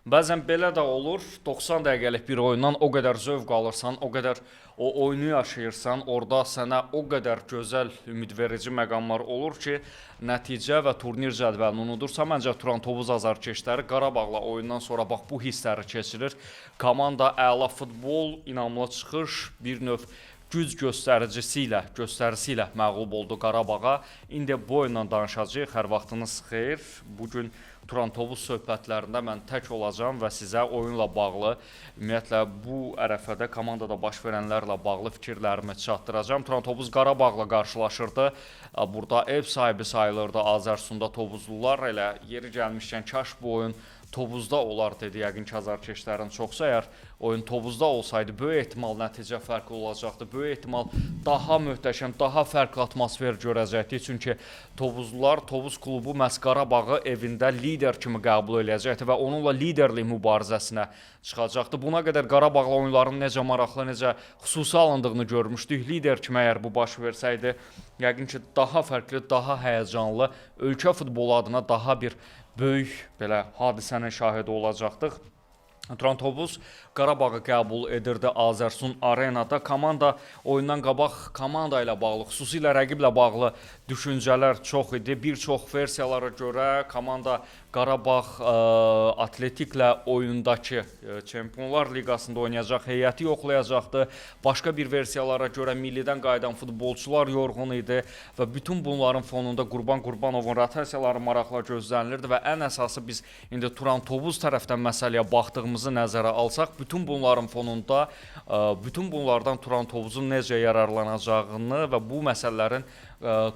Bəzən belə də olur, 90 dəqiqəlik bir oyundan o qədər zövq alırsan, o qədər o oyunu yaşayırsan, orada sənə o qədər gözəl, ümidverici məqamlar olur ki, nəticə və turnir cədvəlini unudursan. Məncə Turan Tovuz azarkeşləri Qarabağla oyundan sonra bax bu hissləri keçirir. Komanda əla futbol, inamlı çıxış, bir növ güc göstəricisi ilə məğlub oldu Qarabağa. İndi bu oyundan danışacağıq. Hər vaxtınız xeyir. Bu gün Turan Tovuz söhbətlərində mən tək olacağam və sizə oyunla bağlı, ümumiyyətlə bu ərəfədə komandada baş verənlərlə bağlı fikirlərimi çatdıracağam. Turan Tovuz Qarabağla qarşılaşırdı. Burada ev sahibi sayılırdı Azərsunda Tovuzlular. Elə yeri gəlmişkən kaş bu oyun Tovuzda olar dedi yəqin ki azarkeşlərin çoxsu. Əgər oyun Tovuzda olsaydı böyük ehtimal nəticə fərqli olacaqdı. Böyük ehtimal daha möhtəşəm, daha fərqli atmosfer görəcəkdik. Çünki Tovuzlular, Tovuz klubu məhz Qarabağı evində lider kimi qəbul eləyəcəkdi və onunla liderlik mübarizəsinə çıxacaqdı. Buna qədər Qarabağla oyunların necə maraqlı, necə xüsusi alındığını görmüşdük. Lider kimi əgər bu baş versəydi, yəqin ki daha fərqli, daha həyəcanlı, ölkə futbolu adına daha bir böyük belə hadisənin şahidi olacaqdıq. Turan Tovuz Qarabağı qəbul edirdi Azərsun Arenada. Komanda oyundan qabaq komanda ilə bağlı, xüsusilə rəqiblə bağlı düşüncələr çox idi. Bir çox versiyalara görə komanda Qarabağ Atletiklə oyundakı Çempionlar Liqasında oynayacaq heyəti yoxlayacaqdı. Başqa bir versiyalara görə millidən qayıdan futbolçular yorğun idi və bütün bunların fonunda Qurban Qurbanovun rotasiyaları maraqla gözlənilirdi və ən əsası biz indi Turan Tovuz tərəfdən məsələyə baxdığımızı nəzərə alsaq, bütün bunların fonunda bütün bunlardan Turan Tovuzun necə yararlanacağını və bu məsələlərin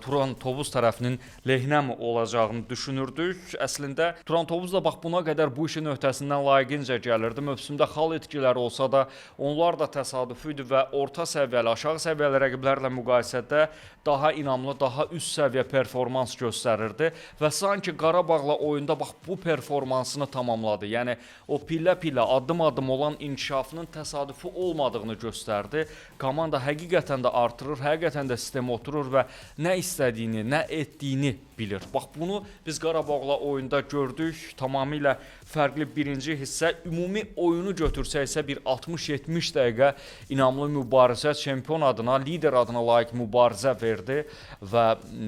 Turan Tovuz tərəfinin lehinə mi olacağını düşünürdük. Əslində Turan Tovuz da bax buna qədər bu işin öhdəsindən layiqincə gəlirdi. Mövsümdə xal itkiləri olsa da onlar da təsadüfi idi və orta səviyyəli, aşağı səviyyəli rəqiblərlə müqayisədə daha inamlı, daha üst səviyyə performans göstərirdi və sanki Qarabağla oyunda bax bu performansını tamamladı. Yəni o pillə-pillə, addım-addım olan inkişafının təsadüfi olmadığını göstərdi. Komanda həqiqətən də artırır, həqiqətən də sistemə oturur və nə istədiyini, nə etdiyini bilir. Bax bunu biz Qarabağla oyunda gördük. Tamamilə fərqli birinci hissə. Ümumi oyunu götürsək isə bir 60-70 dəqiqə inamlı mübarizə, çempion adına, lider adına layiq mübarizə verdi və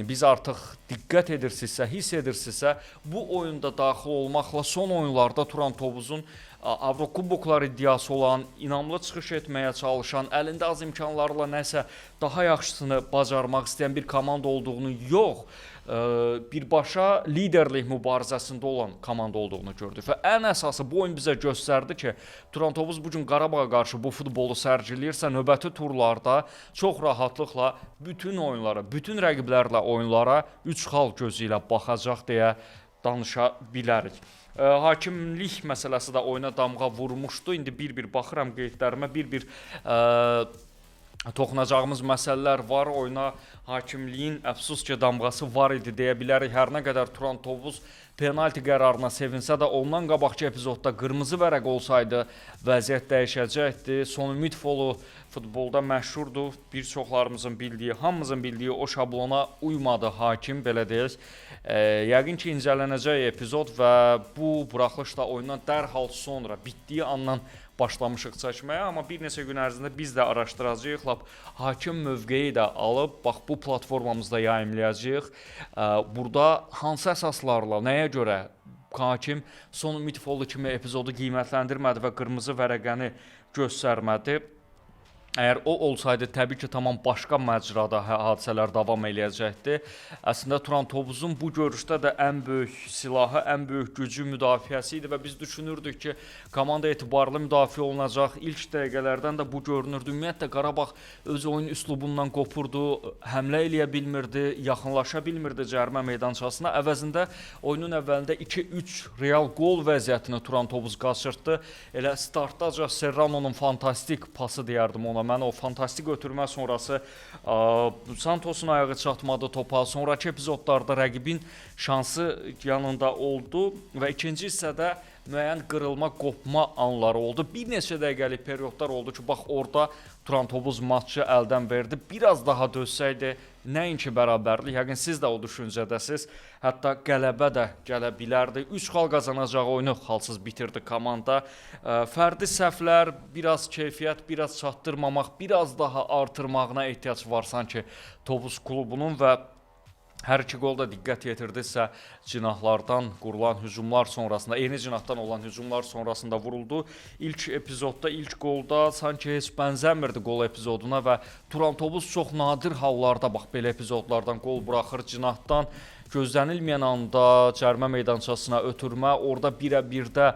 biz artıq diqqət edirsinizsə, hiss edirsinizsə, bu oyunda daxil olmaqla son oyunlarda Turan Tovuzun Avrokuboklar iddiası olan, inamlı çıxış etməyə çalışan, əlində az imkanlarla nəsə daha yaxşısını bacarmaq istəyən bir komanda olduğunu yox, birbaşa liderlik mübarizəsində olan komanda olduğunu gördük. Və ən əsası bu oyun bizə göstərdi ki, Turan Tovuz bu gün Qarabağa qarşı bu futbolu sərgiləyirsə, növbəti turlarda çox rahatlıqla bütün oyunlara, bütün rəqiblərlə oyunlara 3 xal gözü ilə baxacaq deyə danışa bilərik. Hakimlik məsələsi də oyuna damğa vurmuşdu. İndi bir-bir baxıram qeydlərimə, bir-bir toxunacağımız məsələlər var. Oyuna hakimliyin əfsus ki damğası var idi deyə bilərik. Hər nə qədər Turan Tovuz penalti qərarına sevinsə də ondan qabaqki epizodda qırmızı vərəq olsaydı vəziyyət dəyişəcəkdi. Son ümid folu futbolda məşhurdur. Bir çoxlarımızın bildiyi, hamımızın bildiyi o şablona uymadı hakim, belə deyək. Yəqin ki incələnəcək epizod və bu buraxılış da oyundan dərhal sonra bitdiyi andan başlamışıq çəkməyə, amma bir neçə gün ərzində biz də araşdıracağıq, lap hakim mövqeyi də alıb, bax bu platformamızda yayımlayacağıq. Burada hansı əsaslarla, nəyə görə hakim son ümid folu kimi epizodu qiymətləndirmədi və qırmızı vərəqəni göstərmədi? Əgər o olsaydı, təbii ki, tamam başqa məcrada hadisələr davam eləyəcəkdi. Əslində Turan Tovuzun bu görüşdə də ən böyük silahı, ən böyük gücü müdafiəsi idi və biz düşünürdük ki, komanda etibarlı müdafiə olunacaq. İlk dəqiqələrdən də bu görünürdü. Ümumiyyətlə Qarabağ öz oyun üslubundan qopurdu, həmlə eləyə bilmirdi, yaxınlaşa bilmirdi cərimə meydançasına. Əvəzində oyunun əvvəlində 2-3 real qol vəziyyətini Turan Tovuz qaçırtdı. Elə startdaca Serrano'nun fantastik pası deyərdim ona. Mən o fantastik ötürmə sonrası Santos'un ayağı çatmadı topa. Sonrakı epizodlarda rəqibin şansı yanında oldu və ikinci hissədə müəyyən qırılma, qopma anları oldu. Bir neçə dəqiqəlik periodlar oldu ki, bax orada Turan Tovuz matçı əldən verdi. Biraz daha dözsəydi, nəinki bərabərlik, yəqin siz də o düşüncədəsiz. Hətta qələbə də gələ bilərdi. 3 xal qazanacağı oyunu xalsız bitirdi komanda. Fərdi səhvlər, biraz keyfiyyət, biraz çatdırmamaq, biraz daha artırmağına ehtiyac var sanki Tovuz klubunun və hər iki qolda diqqət yetirdisə cinahlardan qurulan hücumlar sonrasında, eyni cinahdan olan hücumlar sonrasında vuruldu. İlk epizodda, ilk qolda sanki heç bənzəmirdi qol epizoduna və Turan Tovuz çox nadir hallarda bax belə epizodlardan qol buraxır cinahdan. Gözlənilməyən anda cərimə meydançasına ötürmə, orada birə-birdə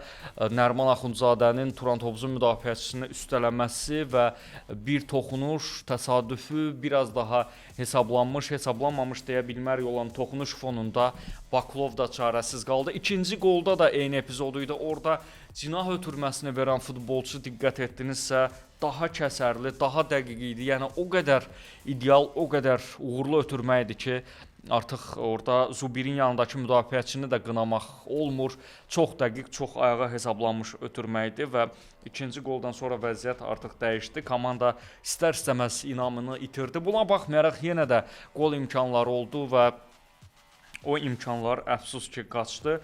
Nərman Axundzadənin Turan Tovuzun müdafiəçisini üstələməsi və bir toxunuş təsadüfü biraz daha hesablanmış, hesablanmamış deyə bilmərik olan toxunuş fonunda Baklov da çarəsiz qaldı. İkinci qolda da eyni epizodu idi. Orada cinah ötürməsini verən futbolçu diqqət etdinizsə daha kəsərli, daha dəqiq idi. Yəni o qədər ideal, o qədər uğurlu ötürmə idi ki, artıq orada Zubirin yanındakı müdafiəçini də qınamaq olmur. Çox dəqiq, çox ayağa hesablanmış ötürmə idi və ikinci qoldan sonra vəziyyət artıq dəyişdi. Komanda istər-istəməz inamını itirdi. Buna baxmayaraq yenə də qol imkanları oldu və o imkanlar əfsus ki, qaçdı.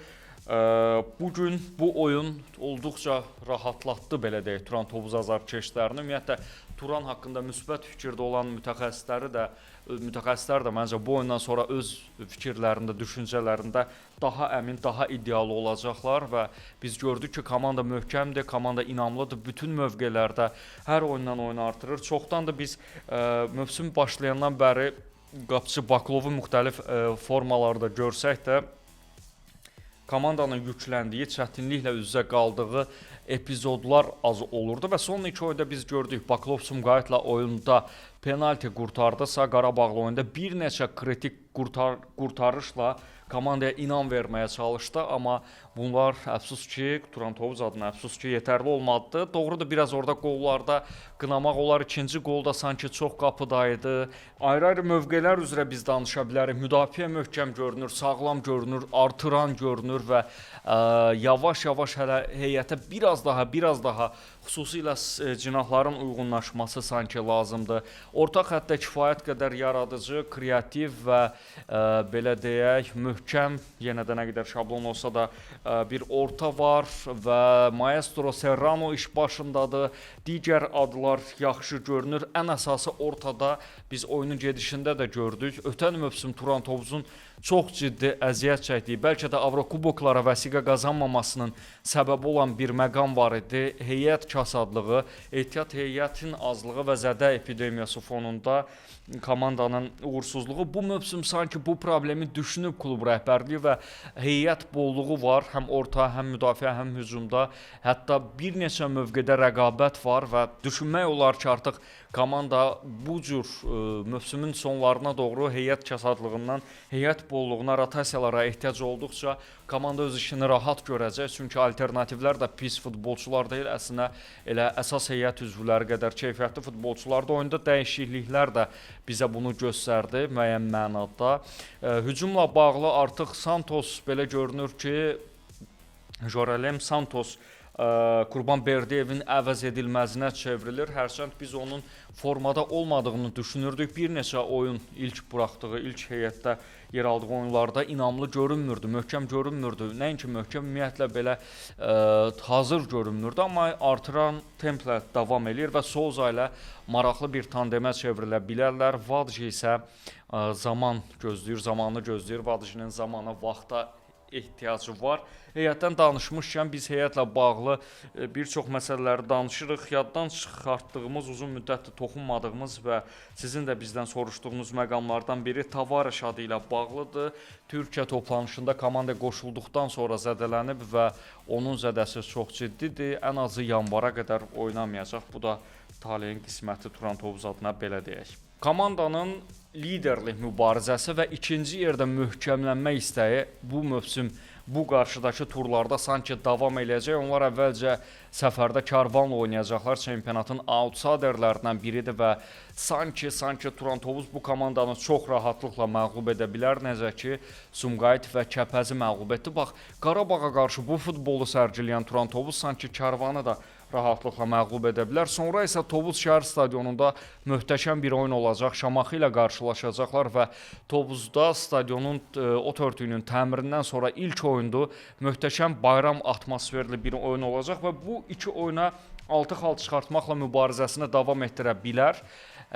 Bugün bu oyun olduqca rahatlatdı, belə deyək, Turan Tovuz azarkeşlərini. Ümumiyyətlə, Turan haqqında müsbət fikirdə olan mütəxəssislər də məncə bu oyundan sonra öz fikirlərində, düşüncələrində daha əmin, daha ideal olacaqlar və biz gördük ki, komanda möhkəmdir, komanda inamlıdır, bütün mövqelərdə hər oyundan oyunu artırır. Çoxdan da biz mövsüm başlayandan bəri qapıcı Baklovu müxtəlif formalarda görsək də, komandanın yükləndiyi, çətinliklə üz-üzə qaldığı epizodlar az olurdu və son iki oyunda biz gördük, Baklov Sumqayıtla oyunda penalti qurtardısa, Qarabağlı oyunda bir neçə kritik qurtarışla komandaya inam verməyə çalışdı, amma bunlar əfsus ki, Turan Tovuz adına əfsus ki, yetərli olmadı. Doğrudur, biraz orada qollarda qınamaq olar. İkinci qolda sanki çox qapıdaydı. Ayrı-ayrı mövqelər üzrə biz danışa bilərik. Müdafiə möhkəm görünür, sağlam görünür, artıran görünür və yavaş-yavaş hələ heyətə biraz daha xüsusilə cinahların uyğunlaşması sanki lazımdır. Orta xəttdə kifayət qədər yaradıcı, kreativ və belə deyək, möhkəm, yenə də nə qədər şablon olsa da bir orta var və Maestro Serrano iş başındadır. Digər adlar yaxşı görünür. Ən əsası ortada biz oyunun gedişində də gördük. Ötən mövsüm Turan Tovuzun çox ciddi əziyyət çəkdiyi, bəlkə də Avrokuboklara vəsiqə qazanmamasının səbəbi olan bir məqam var idi. Heyət kasadlığı, ehtiyat heyətin azlığı və zədə epidemiyası fonunda komandanın uğursuzluğu. Bu mövsüm sanki bu problemi düşünüb klub rəhbərliyi və heyət bolluğu var. Həm orta, həm müdafiə, həm hücumda. Hətta bir neçə mövqedə rəqabət var və düşünmək olar ki, artıq komanda bu cür mövsümün sonlarına doğru heyət kasadlığından heyət bolluğuna, rotasiyalara ehtiyac olduqca komanda öz işini rahat görəcək. Çünki alternativlər də pis futbolçular deyil, əslində elə əsas heyət üzvləri qədər keyfiyyətli futbolçular da. Oyunda dəyişikliklər də bizə bunu göstərdi müəyyən mənada. Hücumla bağlı artıq Santos belə görünür ki, Jorelem Santos Qurban Berdiyevin əvəz edilməzinə çevrilir. Hərçənd biz onun formada olmadığını düşünürdük. Bir neçə oyun ilk buraxdığı, ilk heyətdə yer aldığı oyunlarda inamlı görünmürdü, möhkəm görünmürdü. Nəinki möhkəm, ümumiyyətlə belə hazır görünmürdü, amma artıran templə davam eləyir və Souza ilə maraqlı bir tandemə çevrilə bilərlər. Vadji isə zaman gözləyir, zamanı gözləyir. Vadjinin zamana, vaxta ehtiyacı var. Heyətdən danışmışkən biz heyətlə bağlı bir çox məsələləri danışırıq. Yaddan çıxartdığımız, uzun müddətdir toxunmadığımız və sizin də bizdən soruşduğunuz məqamlardan biri Tavares adı ilə bağlıdır. Türkiyə toplanışında komanda qoşulduqdan sonra zədələnib və onun zədəsi çox ciddidir. Ən azı yanvara qədər oynamayacaq. Bu da taleyin qisməti Turan Tovuz adına, belə deyək. Komandanın liderlik mübarizəsi və ikinci yerdə möhkəmlənmə istəyi bu mövsüm bu qarşıdakı turlarda sanki davam eləyəcək. Onlar əvvəlcə səfərdə Karvanla oynayacaqlar. Çempionatın outsiderlərindən biridir və sanki Turan Tovuz bu komandanı çox rahatlıqla məğlub edə bilər. Necə ki Sumqayıt və Kəpəzi məğlub etdi. Bax, Qarabağa qarşı bu futbolu sərgiləyən Turan Tovuz sanki Karvanı da rahatlıqla məğlub edə bilər. Sonra isə Tovuz şəhər stadionunda möhtəşəm bir oyun olacaq. Şamaxı ilə qarşılaşacaqlar və Tovuzda stadionun ot örtüyünün təmirindən sonra ilk oyundur. Möhtəşəm bayram atmosferli bir oyun olacaq və bu iki oyuna 6 xal çıxartmaqla mübarizəsini davam etdirə bilər.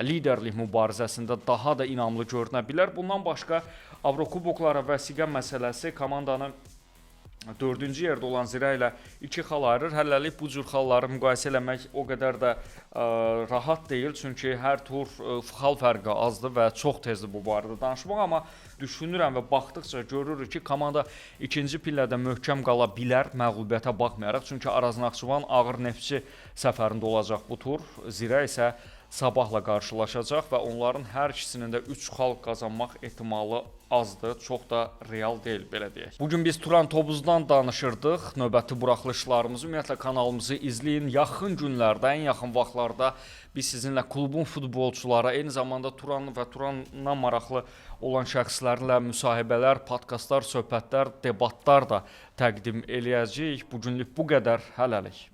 Liderlik mübarizəsində daha da inamlı görünə bilər. Bundan başqa Avrokuboklara vəsiqə məsələsi komandanı 4-cü yerdə olan Zirə ilə 2 xal ayırır. Hələlik bu cür xalları müqayisə eləmək o qədər də rahat deyil, çünki hər tur xal fərqi azdır və çox tezdir bu barədə danışmaq, amma düşünürəm və baxdıqca görürük ki, komanda ikinci pillədə möhkəm qala bilər məğlubiyyətə baxmayaraq, çünki Araz Naxçıvan ağır Neftçi səfərində olacaq bu tur. Zirə isə Sabahla qarşılaşacaq və onların hər ikisinin də 3 xal qazanmaq ehtimalı azdır, çox da real deyil, belə deyək. Bu gün biz Turan Tobuzdan danışırdıq. Növbəti buraxılışlarımızı, ümumiyyətlə kanalımızı izləyin. Yaxın günlərdə, ən yaxın vaxtlarda biz sizinlə klubun futbolçuları, eyni zamanda Turan və Turana maraqlı olan şəxslərlə müsahibələr, podkastlar, söhbətlər, debatlar da təqdim eləyəcəyik. Bu günlük bu qədər. Hələlik.